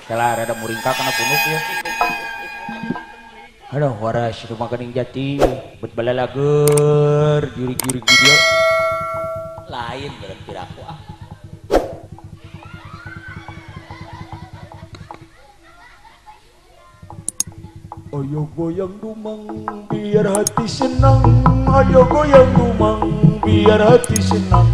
Kalah rada muringkak kana punuk ya. Aduh waras rumah kening jati bet balalager jurig-jurig di dia. Lain berarti piraku ah. Ayo goyang dumang biar hati senang, ayo goyang dumang biar hati senang.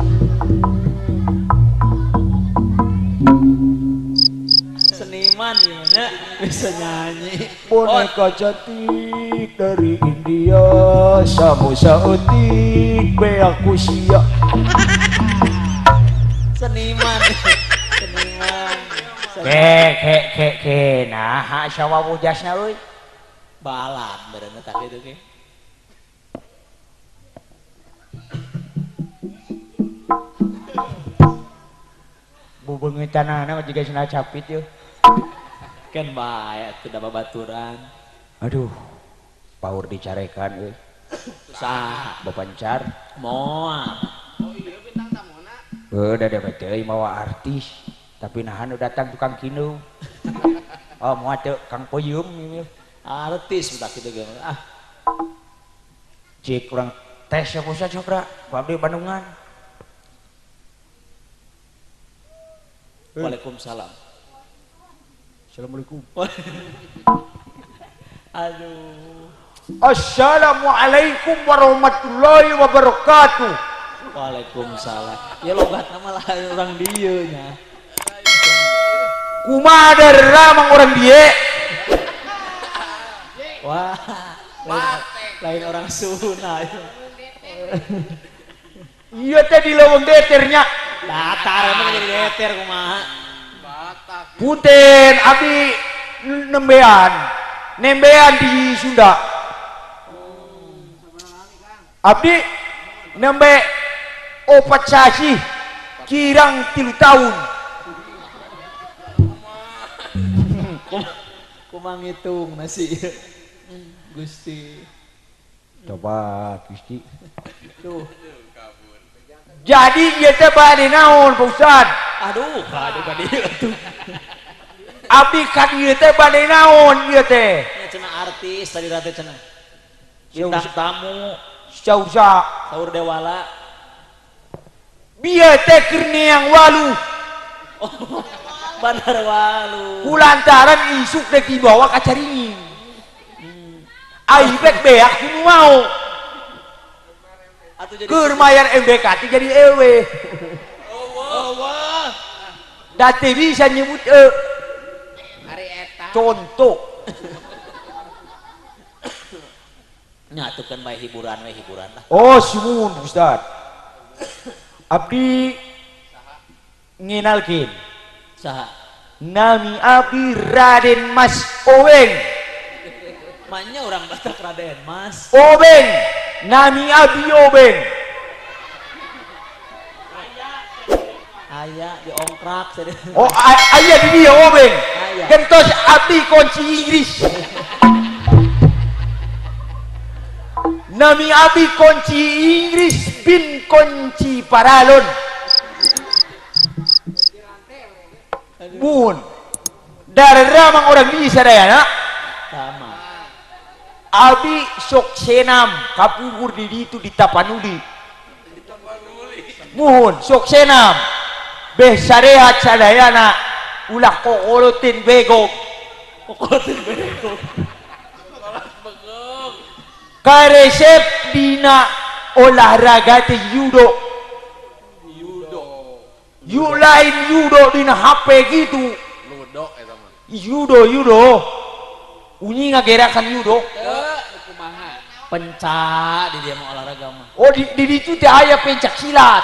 Seniman gimana bisa nyanyi. Boneka cantik dari India, samosa etik beaku sia. Seniman, seniman. Ke ke ke ke, nah sawa bujasna euy. Balad berenang tak itu ke. Bubengitanana juga sena capit yeuh. Kan bae atuh da babaturan. Aduh, paur dicarekan euy. Saha bapancar? Moal. Oh iya bintang tamuna. Heuh da da teh mawa artis, tapi nahan nu datang tukang kinu. Oh moal teu Kang Poyum ieu. Artis udah gitu gimana ah. Cik kurang tes ya pusat cokra, ku abdi Bandungan. Waalaikumsalam. Assalamualaikum. Aduh. Assalamualaikum warahmatullahi wabarakatuh. Waalaikumsalam. Ya logat nama lah orang dieu nya. Kumaha ramang orang dieu? Wah, lain orang Sunda. Iya teh di leuweung deternya. Datar emang jadi deter kumaha. Punten abdi nembean. Nembean di Sunda. Abdi nembe 4 sasih kirang 3 tahun. Kumaha ngitung nasi. Gusti. Coba Gusti. Tuh. Jadi ieu teh bade naon Pak Ustad? Aduh, aduh ka dieu atuh. Abdi ka dieu teh bade naon ieu teh? Nya cenah artis tadi rate cenah. Bintang tamu, sausa, saur dewala. Bieu teh keur neang walu. Oh, bandar walu. Kulantaran isuk dek dibawa ka Caringin. Aibek beak kudu mau. Keur mayar MBK teh jadi ewe. Oh, da teu bisa nyebut e. Ari eta. Contoh. Nya atuh kan bae hiburan we hiburan lah. Oh, sumuhun Ustad. Abdi ngenalkeun. Saha? Nami abdi Raden Mas Oweng. Manya orang Batak Raden Mas. Obeng, nami abdi Obeng. Aya diongkrak. Oh, aya di dia Obeng. Gentos abdi kunci Inggris. Nami abdi kunci Inggris bin kunci Paralon. Bun. Dari ramang orang bisa dayana. Sama. Abi sok senam kapungkur di ditu di Tapanuli. Muhun sok senam beh sarehat sadayana ulah kokolotin begok. Kokolotin begok. Karesep dina olahraga teh judo. Judo. Yu lain judo dina HP gitu. Ludo eta mah. Judo judo. Unyi ngagerakan judo. Pencak di dia mau olahraga mah. Oh di ditu teh aya pencak silat.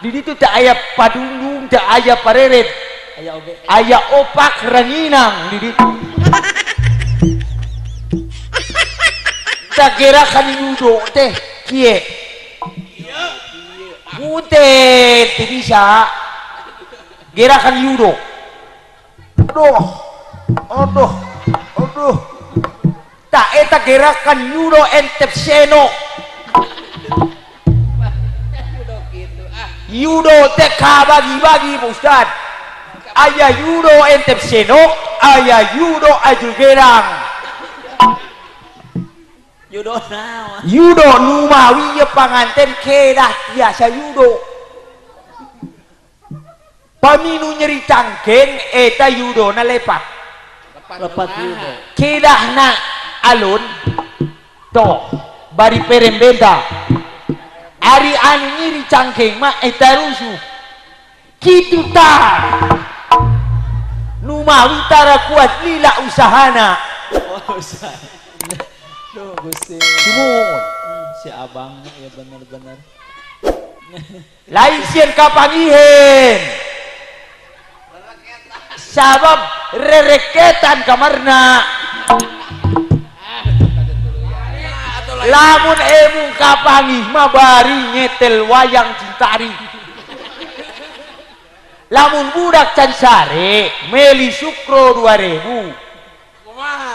Di ditu teh aya padundung, teh aya pareret. Aya oge. Aya opak ranginang di ditu. Tak gerakan judo teh kieu. Punten teu bisa. Gerakan judo. Aduh. Aduh. Aduh. Tak eta gerakan judo entep seno. Judo teh bagi-bagi Pak Ustad. Aya judo entep seno, aya Yudo Ajul Gerang. Yudo naon? Yudo numawi ye panganten kedah tiasa Yudo. Paminu nyeri cangkeng eta Yudona lepat. Lepat Yudo. Kedahna alun toh bari perembeda. Ari anu nyeri cangkeng mah eta rusuh. Kitu tah. Numawi tara kuat lila usahana. Oh, usaha. Duh, Gusti. Sumuhun. Si abang ya bener-bener. Lain sieun kapangihen. Sabab rereketan kamarna. Lamun emung kapangih mah bari nyetel wayang cintari. Lamun budak can sare meli sukro 2000.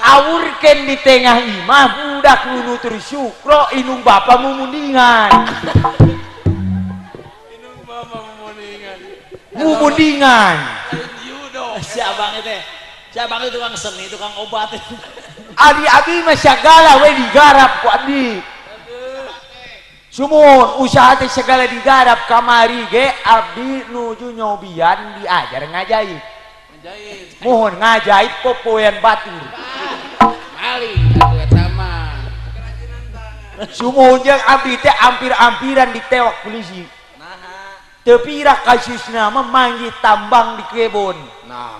Awurken di tengah imah budak nunutur sukro inung bapa mumundingan. Inung bapa mumundingan. Mumundingan. Si abang itu, si abang itu tukang seni, tukang obat. Abi abi mah segala we digarap ku abdi. Sumuhun usaha teh segala digarap kamari ge abdi nuju nyobian diajar ngajahit. Mohon ngajahit popoean batur. Maling atuh eta mah. Sumuhun jeung abdi teh ampir-ampiran ditewak polisi. Naha. Teu pira kasusna mah manggih tambang di kebon. Nah,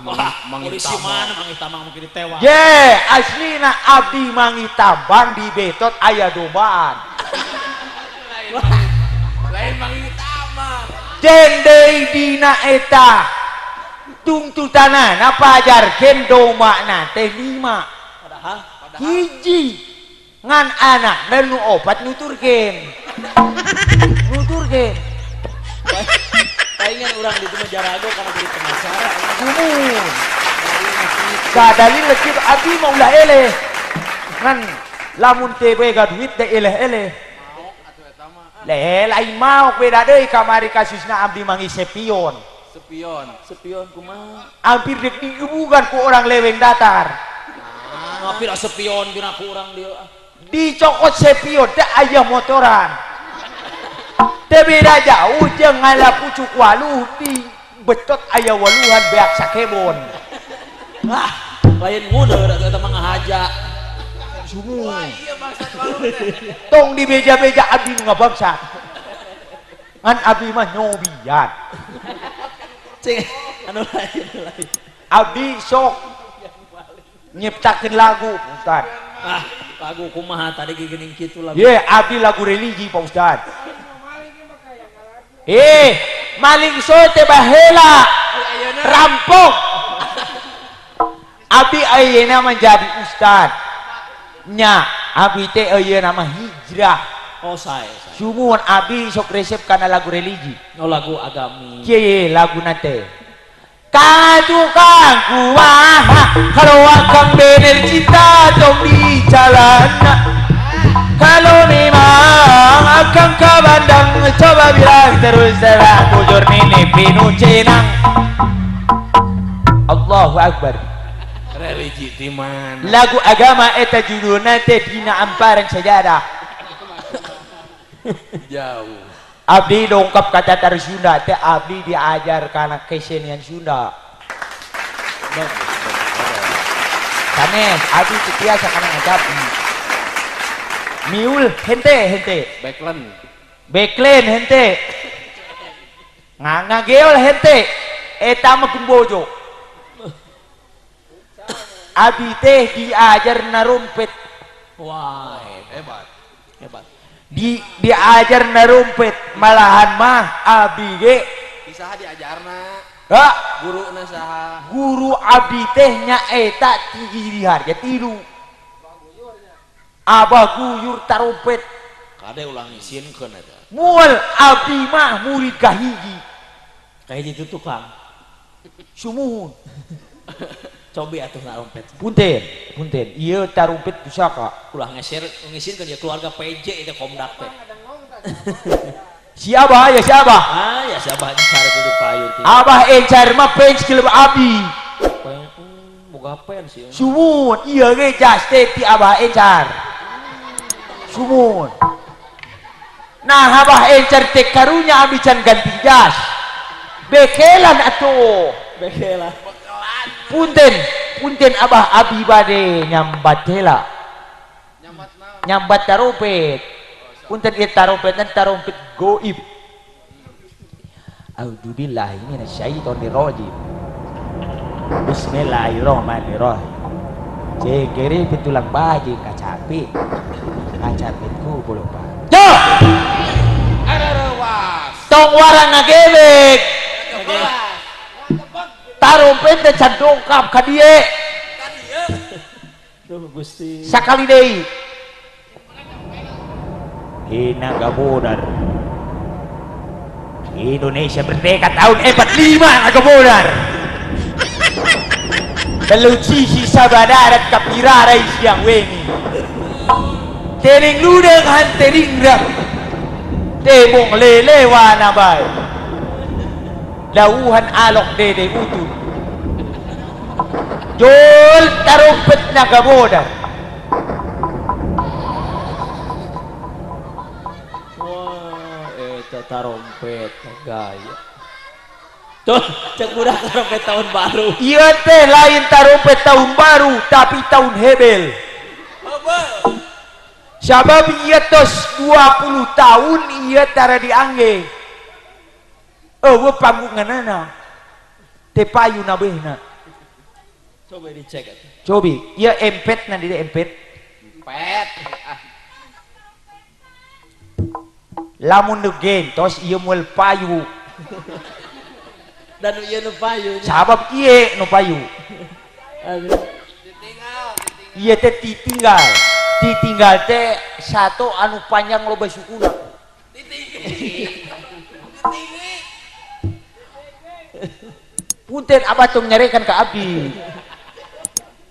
polisi mana manggih tambang mungkin ditewak. Ye, aslina abdi manggih tambang di betot aya dombaan. Lain manggih tambang. Jeung deui dina eta tungtutanana pajarkeun dombana teh 5. Padahal hiji ngan anakna nu opat nuturkeun. Nuturkeun. Palingan urang di mah jarago karena jadi pengacara. Sumuhun. Sadalil lekit abdi mah ulah eleh. Ngan lamun teu boga duit teh eleh-eleh. Leh lain maok beda deui kamari kasusna abdi manggih sepion. Sepion. Sepion kumaha? Hampir dek digebugan ku orang leweng datar. Nah, hampir sepion dina ku urang dieu. Dicokot sepion teh aya motoran. Teu beda jauh jeung ngala pucuk waluh di betot aya waluhan beak sakebon. Wah, lain ngudeur atuh eta mah ngahaja. Sumuhun. Tong dibeja-beja abdi nu ngabangsat. Ngan abdi mah nyobian. Cing, anu lain lain. Abdi sok nyiptakeun lagu, Pak Ustad. Ah, lagu kumaha tadi geuning kitu lagu. Ye, abdi lagu religi, Pak Ustad. Maling sote baheula. Rampok. Abdi ayeuna menjadi ustad. Nya, abdi teh ayeuna mah hijrah. Oh, sae. Sumuhun abdi sok resep kana lagu religi. Oh, lagu agami. Kieu laguna teh. Ka tukang kumaha kalau akang bener cinta tong di jalana. Kalau memang akang ka Bandang coba bilang terus terang bujur nini pinu cenang. Allahu Akbar. Religi di mana? Lagu agama eta judulna teh dina amparan sejarah. Jauh. Abdi dongkap ka tatar Sunda teh abdi diajar kana kesenian Sunda. Sanes abdi teu tiasa kana ngacapi. Miul hente hente. Backland. Backland hente. Ngageol hente. Eta mah gembojo. Abdi teh diajar narumpet. Wah, hebat. Hebat. Diajar narumpet malahan mah abdi ge saha diajarna? Ha, guruna saha? Guru abdi teh nyaeta ti Giri Harja tilu. Abah guyur tarumpet. Kade ulah ngisinkeun eta. Moal abdi mah murid kahiji. Kahiji itu tukang. Sumuhun. Cobi atuh tarumpet. Punten, punten. Ieu tarumpet pusaka. Ulah ngeser ngisinkeun ya keluarga PJ itu komdak teh. Si Abah ya si Abah. Ah ya si Abah encar kudu payun. Abah encar mah fans klub abi. Boga fans ya. Sumun, iya ge jas teh ti Abah Encar. Sumun. Nah, Abah Encar teh karunya abi can ganti jas. Bekelan atuh. Bekelan. Punten, punten Abah abi bade nyambat heula. Nyambat naon? Nyambat tarumpet. Punten ieu tarumpet tarumpet goib. A'udzubillahi minasyaitonirrajim. Bismillahirrahmanirrahim. Cekere pitulang baji kacapi. Kacapitku bulupa. Yo! Tong warang ngagebek. Tarumpet teh can dongkap ka dieu. Duh Gusti. Sakali deui. Hina gabodar. Indonesia merdeka tahun 45 ngagabodar. Belut sisi sabadarat kapirarai siang wengi. Tering ludeng hantering rak. Tebong lelewa nabai. Lauhan alok dede utun. Jol tarumpet nagabodar. Tarompet gaya tuh cek budak tarompet tahun baru. Iya teh lain tarompet tahun baru tapi tahun hebel. Sabab iya tos 20 tahun iya tara diangge. Eueuh panggunganana teh payu nabehna. Coba dicek atuh. Cobi, iya empet na di empet. Empet. Lamun nu gentos ieu moal payu. Dan ieu nu payu. Sabab ieu nu payu. Ditinggal, ditinggal. Ieu teh ditinggal. Ditinggal teh satu anu panjang loba sukuna. Ditinggi. Ditinggi. Punten abah tong nyarekan ka abdi.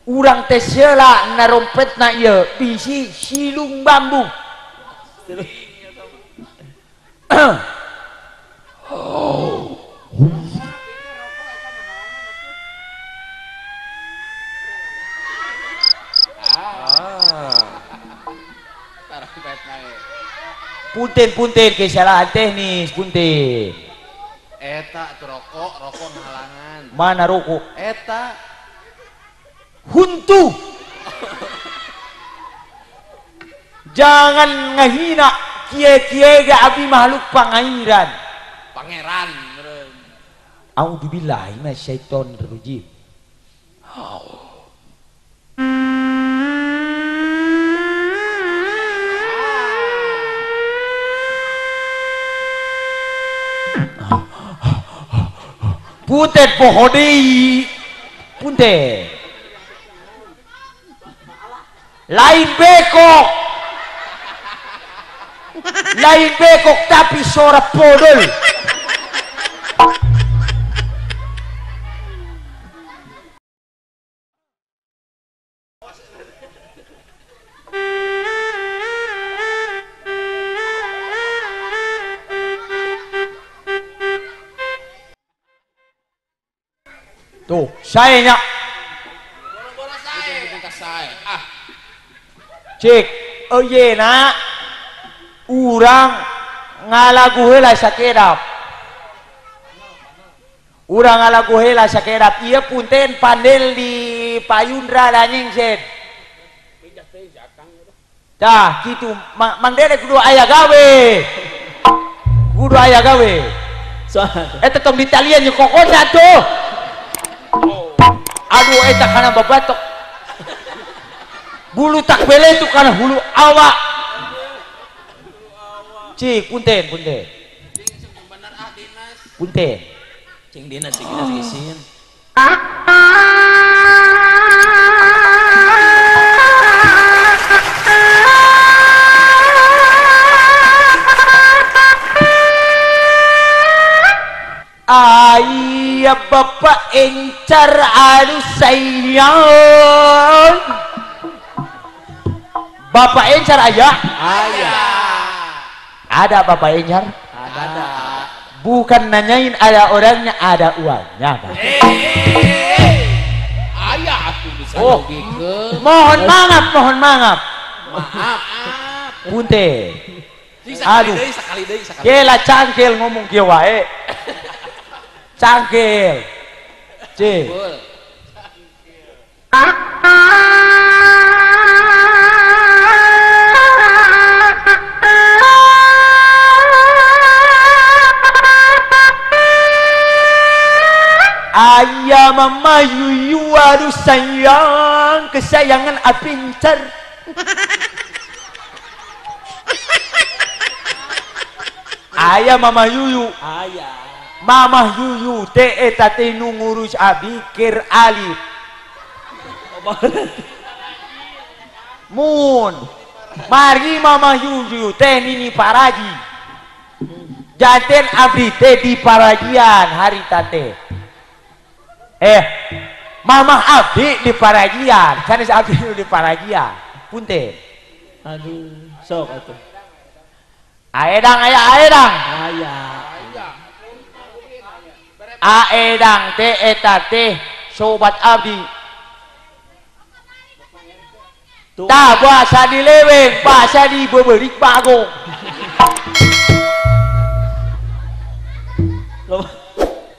Urang teh seula narompetna ieu bisi silung bambu. Punten-punten kesalahan teknis, punten. Eta rokok, rokok halangan. Mana rokok? Eta huntu. Jangan ngehina kie-kie ga abi makhluk pangairan. Pangeran. A'udzubillahi minasyaitonirrajim. Punten poho deui. Punten. Lain bekok. Lain bekok tapi suara podol. Tuh, saya nya. Cik, ayeuna urang ngalagu heula sakedap. Urang ngalagu heula sakedap. Ieu punten pandel di payun rada nyengset. Tah, kitu Mang Dede kudu aya gawe. Kudu aya gawe. Eta tong ditalian jeung kokona tuh. Aduh eta kana babatok. Bulu tak bele itu kana hulu awak. Cik, punten, punten. Punten. Cing dinas, cing dinas isin. Ayah bapak encar aduh sayang. Bapak encar ayah? Ayah. Ada bapak encar? Ada. Bukan nanyain ada orangnya, ada uangnya. Pak. Ayah aku. Oh, mohon maaf, mohon maaf. Maaf. Punten. Aduh. Sekali deui, sekali. Gela cangkel ngomong kieu wae. Cangkel. C. Ayah mama yuyu aduh sayang kesayangan apincar. Ayah mama yuyu. Ayah. Mama yuyu teh eta teh nu ngurus abi keur alif. Mun. Mari mama yuyu teh nini paraji. Janten abdi teh di parajian harita teh. Mamah abdi di parajian, sanes abdi di parajian, punten. Aduh, sok atuh. Aedang aya aedang. Aya. Aedang teh eta teh sobat abdi. Tah bahasa di leweng, bahasa di beuberik bagong.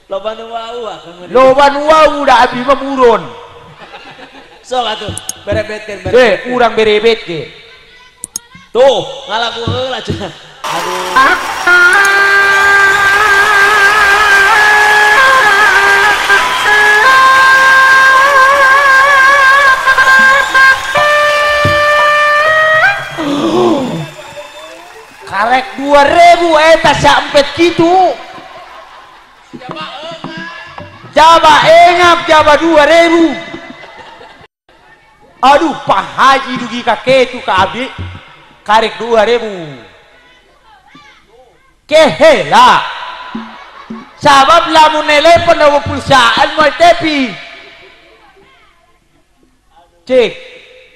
Loba nu wau ah. Loba nu wau da abdi mah buron. Sok atuh berebetkeun berebetkeun. Urang berebet ge. Tuh, ngalagu heula cenah. Aduh. Karek 2000 eta sampet kitu. Jaba engap jaba 2000. Aduh Pak Haji dugi ka ketu ka abdi karek 2000. Kehela. Sabab lamun nelepon eueuh perusahaan moal tepi. Cek.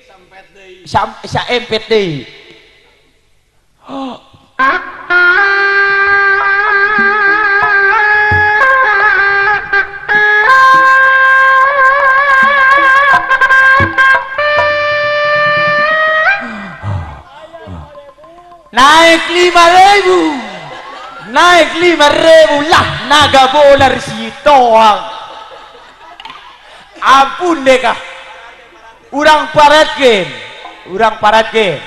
Sampet deui. Saempet deui. Naik 5000, naik 5000 lah naga bolar si toang. Ampun deh kah, urang paratkeun, urang paratkeun,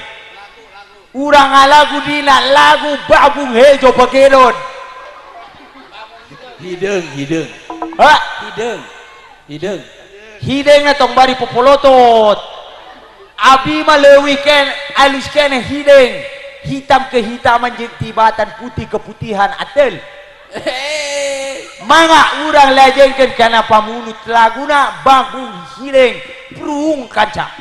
urang ngalagu dina lagu Babung Hejo Pageron. Hideung, hideung. Hah? Hideung, hideung. Hideungna tong bari popolotot. Abi mah leuwih ken alus keneh hideung. Hitam kehitaman jeung tibatan putih keputihan atel. Mangga urang lajengkeun kana pamunut laguna Babung Hideung Pruung Kaca.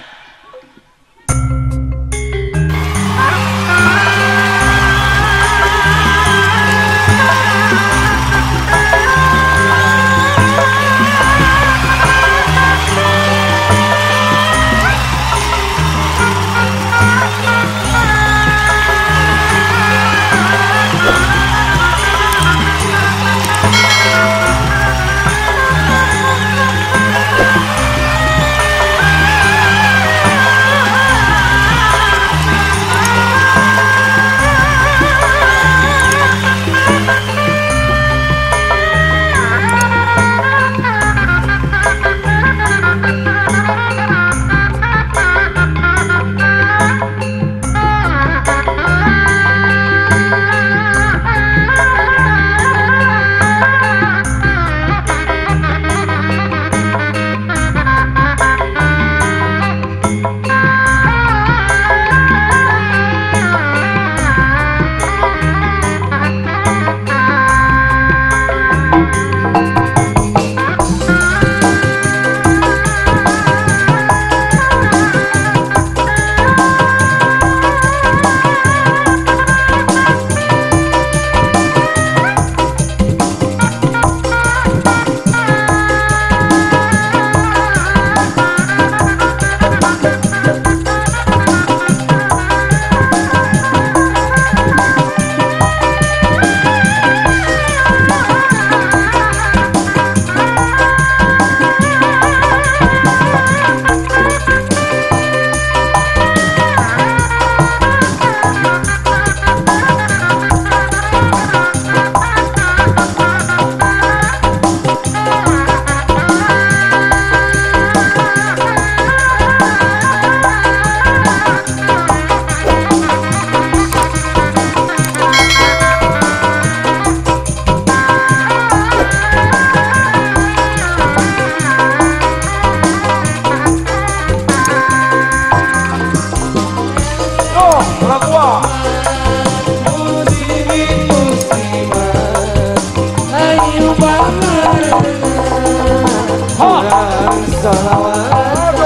salawat.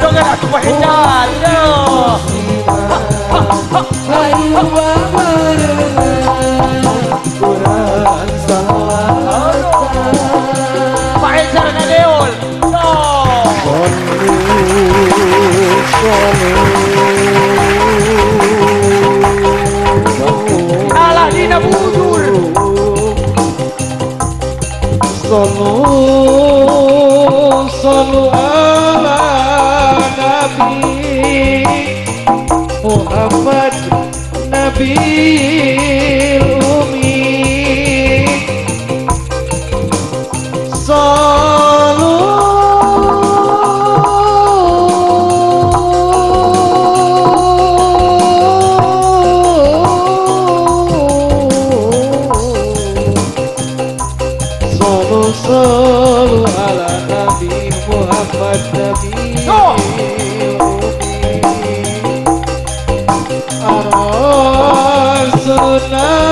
Jangan aku pakai dah. Ayo Quran salawat. Pakai cara deol. Alah dina bujur. Sallu sallu ala Nabi Muhammad Nabil Umi. Sallu sallu ala Nabi Muhammad Nabi Rasulullah.